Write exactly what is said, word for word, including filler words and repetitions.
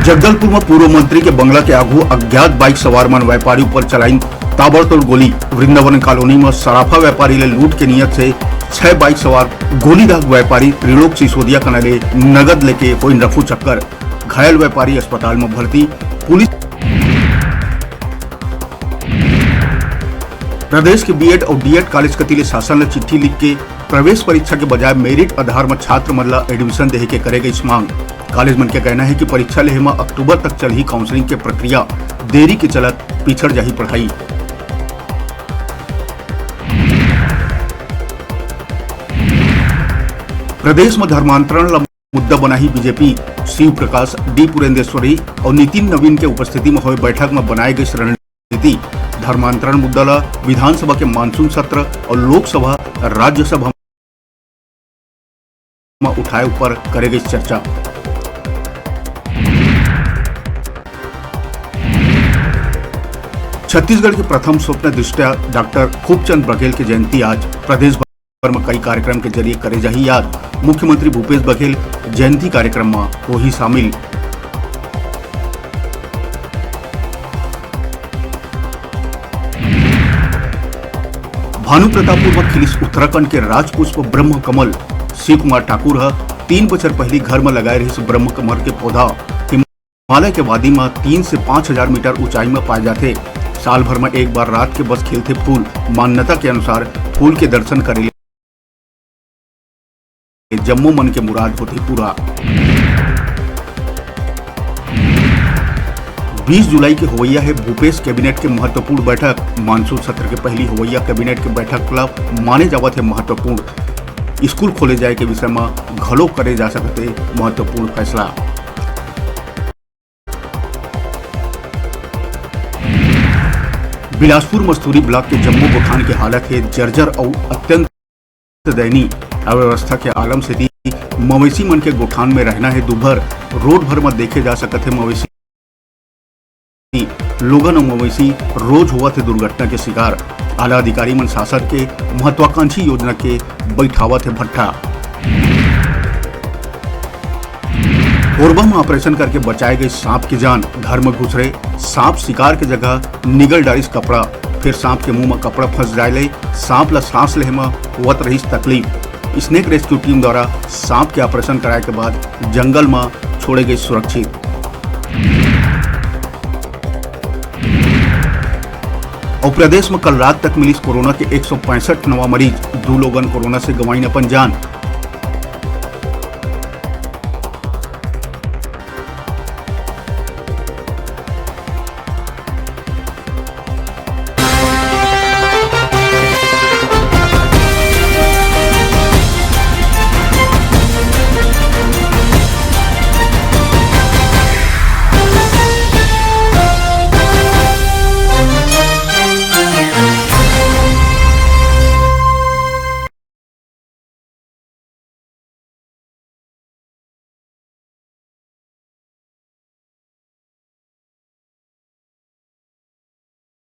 जगदलपुर म पूर्व मंत्री के बंगला के आघू अज्ञात बाइक सवार मन व्यापारी ऊपर चलाइन ताबड़तोड़ गोली। वृंदावन कॉलोनी म सराफा व्यापारी ले लूट के नियत से छह बाइक सवार गोली दाग व्यापारी त्रिलोक सिसोदिया कना ले नगद लेके होइन रफू चक्कर। घायल व्यापारी अस्पताल म भर्ती। पुलिस प्रदेश के बीएड अउ डीएड कॉलेज कति ले शासन ल चिट्ठी लिख के प्रवेश परीक्षा के बजाय मेरिट आधार म छात्र मन ल एडमिशन देहे के करे गइस मांग। कॉलेज मन के कहना हे कि परीक्षा लेहे म अक्टूबर तक चलही काउंसलिंग के प्रक्रिया, देरी के चलत पिछड़ जाही पढ़ाई। प्रदेश म धर्मांतरण ल मुद्दा बनाही बीजेपी। शिव प्रकाश, डी पुरेंद्रेश्वरी अउ नितिन नवीन के उपस्थिति म होए बैठक म बनाए गइस रणनीति। धर्मांतरण मुद्दा ल विधानसभा के मानसून सत्र अउ लोकसभा, राज्यसभा म उठाए ऊपर करे गइस चर्चा। छत्तीसगढ़ के प्रथम स्वप्न दृष्टा डॉक्टर खूबचंद बघेल के जयंती आज। प्रदेश भर म कई कार्यक्रम के जरिए करे जाही याद। मुख्यमंत्री भूपेश बघेल जयंती कार्यक्रम म होही शामिल। भानु प्रतापपुर म खिलिस उत्तराखंड के राजपुष्प ब्रह्म कमल। शिव कुमार ठाकुर ह तीन बछर पहिली घर म लगाए रहिस ब्रह्म कमल के पौधा। हिमालय के वादी म तीन से पाँच हजार मीटर ऊंचाई म पाए जाथे। साल भर म एक बार रात के बस खिलथे फूल। मान्यता के अनुसार फूल के दर्शन करे ले जम्मो मन के मुराद होथे पूरा। बीस जुलाई के होवइया हे भूपेश कैबिनेट के महत्वपूर्ण बैठक। मानसून सत्र के पहिली होवइया कैबिनेट के बैठक ल माने जावत हे महत्वपूर्ण। स्कूल खोले जाए के विषय म घलो करे जा सकत हे महत्वपूर्ण फैसला। बिलासपुर मस्तूरी ब्लॉक के जम्मो गोठान के हालत हे जर्जर अउ अत्यंत दयनीय। अव्यवस्था के आलम सेती मवेशी मन के गोठान में रहना हे दूभर। रोड भर म देखे जा सकत हे मवेशी। लोगन अउ मवेशी रोज होवत हे दुर्घटना के शिकार। आला अधिकारी मन शासन के महत्वाकांक्षी योजना के बैठावत हे भट्ठा। कोरबा म ऑपरेशन करके बचाए गए सांप के जान। घर म घुसरे सांप शिकार के जगह निगल डारिस कपड़ा, फिर सांप के मुंह म कपड़ा फंस जाए ले सांप ल सांस लेहे म होवत रहिस तकलीफ। स्नेक रेस्क्यू टीम द्वारा सांप के ऑपरेशन कराए के बाद जंगल म छोड़े गए सुरक्षित। अउ प्रदेश म कल रात तक मिलिस कोरोना के एक सौ पैंसठ नवा मरीज, दू लोगन कोरोना से गंवाइन अपन जान।